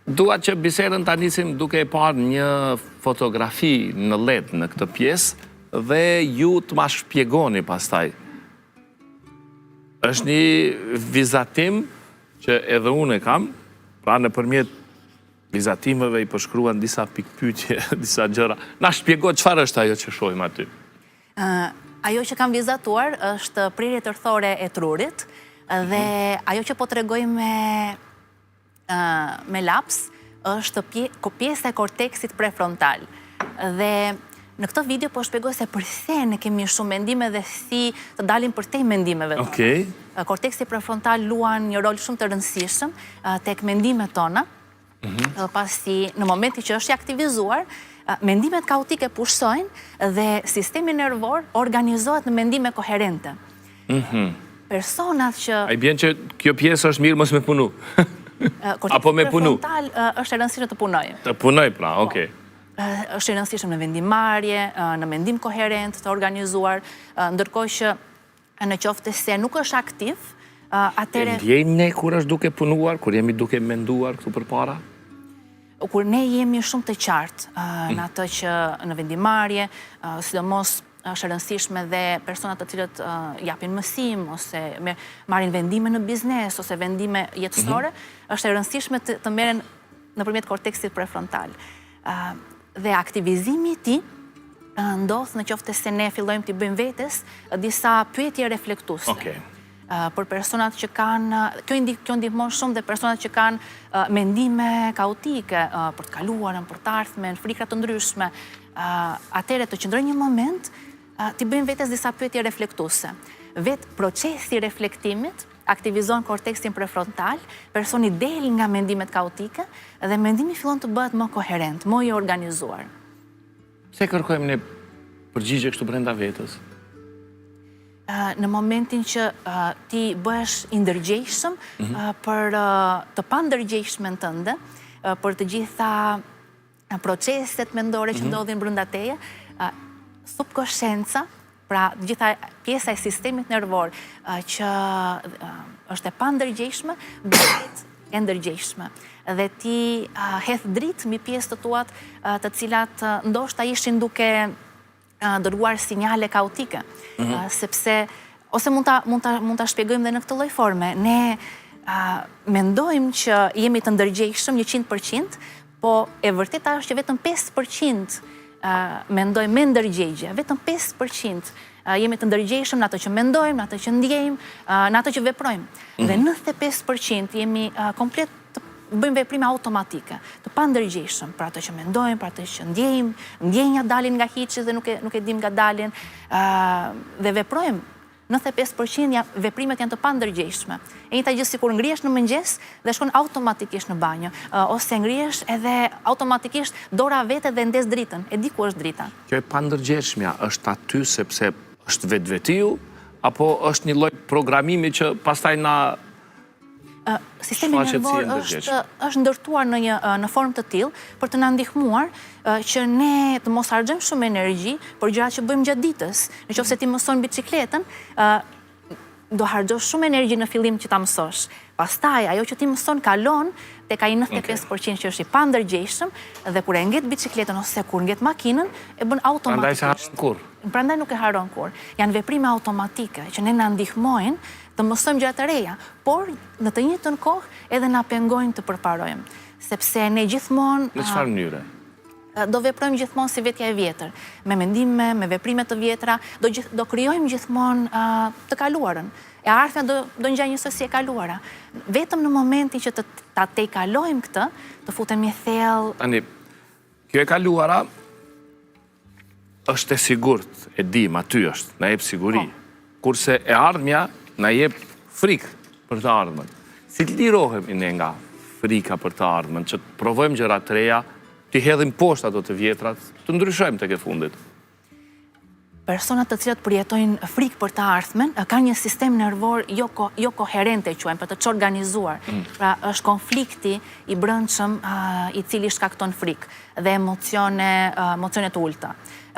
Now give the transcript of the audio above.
Dua që bisedën ta nisim duke e parë një fotografi në LED në këtë pjesë dhe ju të ma shpjegoni pastaj. Është një vizatim që edhe unë e kam, pra nëpërmjet vizatimeve i përshkruan disa pikëpyetje, disa gjëra. Na shpjego çfarë është ajo që shohim aty. Ajo që kam vizatuar është prerje tërthore e trurit dhe mhm. ajo që po tregoj me me laps është pjesa e korteksit prefrontal. Dhe në këtë video po shpjegoj se përse ne kemi shumë mendime dhe si të dalim përtej mendimeve tona. Okej. Korteksi prefrontal luan një rol shumë të rëndësishëm tek mendimet tona, mhm. pasi në momentin që është i aktivizuar, mendimet kaotike pushojnë dhe sistemi nervor organizohet në mendime koherente. Mhm. Personat që... A i bjen që kjo pjesë është mirë mos me punu? Apo me punu? Frontal është e rëndësishme të punojë. Të punojë, pra, po. okej. Është e rëndësishme në vendimmarrje, në mendim koherent, të organizuar, ndërkohë që në qoftë se nuk është aktiv, atëherë... E ndjejmë ne kur është duke punuar, kur jemi duke menduar këtu përpara? Kur ne jemi shumë të qartë në mm. atë që në vendimmarrje, sidomos është e rëndësishme dhe personat të cilët japin mësim ose marrin vendime në biznes ose vendime jetësore, mhm. është e rëndësishme të, të merren nëpërmjet korteksit prefrontal. Dhe aktivizimi i tij ndodh në qoftë se ne fillojmë t'i bëjmë vetes disa pyetje reflektuese. Okej. Për personat që kanë, kjo kjo ndihmon shumë dhe personat që kanë mendime kaotike për të kaluarën, për të ardhmen, frikra të ndryshme, atëherë të qëndrojnë një moment, t'i bëjnë vetes disa pyetje reflektuese. Vetë procesi i reflektimit aktivizon korteksin prefrontal, personi del nga mendimet kaotike dhe mendimi fillon të bëhet më koherent, më i organizuar. Pse kërkojmë ne përgjigje kështu brenda vetes? Në momentin që ti bëhesh i ndërgjegjshëm mhm. për të pandërgjegjshmen tënde, për të gjitha proceset mendore që mhm. ndodhin brenda teje, subkoshenca, pra gjitha pjesa e sistemit nervor që është e pandërgjegjshme, bëhet e ndërgjegjshme. Dhe ti hedh dritë mbi pjesë të tuat të cilat ndoshta ishin duke dërguar sinjale kaotike, mhm. sepse ose mund ta mund ta mund ta shpjegojmë dhe në këtë lloj forme. Ne mendojmë që jemi të ndërgjegjshëm 100%, po e vërteta është që vetëm 5% mendojmë me ndërgjegje, vetëm 5% jemi të ndërgjegjshëm në atë që mendojmë, në atë që ndjejmë, në atë që veprojmë. Dhe 95% mhm. jemi komplet të bëjmë veprime automatike, të pandërgjegjshëm për atë që mendojmë, për atë që ndjejmë, ndjenjat dalin nga hiçi dhe nuk e nuk e dimë nga dalin, ë dhe veprojmë 95% ja, veprimet janë të pandërgjegjshme. E njëjta gjë sikur ngrihesh në mëngjes dhe shkon automatikisht në banjo, ose ngrihesh edhe automatikisht dora vete dhe ndez dritën, e di ku është drita. Kjo e pandërgjegjshmja është aty sepse është vetvetiu apo është një lloj programimi që pastaj na Sistemi nervor është është ndërtuar në një në formë të tillë për të na ndihmuar që ne të mos harxhojmë shumë energji për gjërat që bëjmë gjatë ditës. Në qoftë se ti mëson biçikletën, do harxhosh shumë energji në fillim që ta mësosh. Pastaj ajo që ti mëson kalon tek ai 95% që është i pandërgjegjshëm dhe kur e nget biçikletën ose kur nget makinën, e bën automatikisht. Prandaj s'e harron kurrë. Prandaj nuk e harron kurrë. Janë veprime automatike që ne na ndihmojnë të mësojmë gjëra të reja, por në të njëjtën kohë edhe na pengojnë të përparojmë, sepse ne gjithmonë Në çfarë mënyre? Do veprojmë gjithmonë si vetja e vjetër, me mendime, me veprime të vjetra, do gjith, do krijojmë gjithmonë të kaluarën. E ardhmja do do ngjajë njësoj si e kaluara. Vetëm në momentin që të ta tejkalojmë këtë, të futemi thellë Tani, kjo e kaluara është e sigurt, e dim, aty është, na jep siguri. Po. Kurse e ardhmja na jep frikë për të ardhmen. Si të lirohemi ne nga frika për të ardhmen, që të provojmë gjëra të reja, t'i hedhim poshtë ato të vjetrat, të ndryshojmë tek e fundit. Personat të cilët përjetojnë frikë për të ardhmen, kanë një sistem nervor jo ko, jo koherent e quajmë, pra të çorganizuar. Mm. Pra është konflikti i brendshëm i cili shkakton frikë. dhe emocione, emocione të ulëta.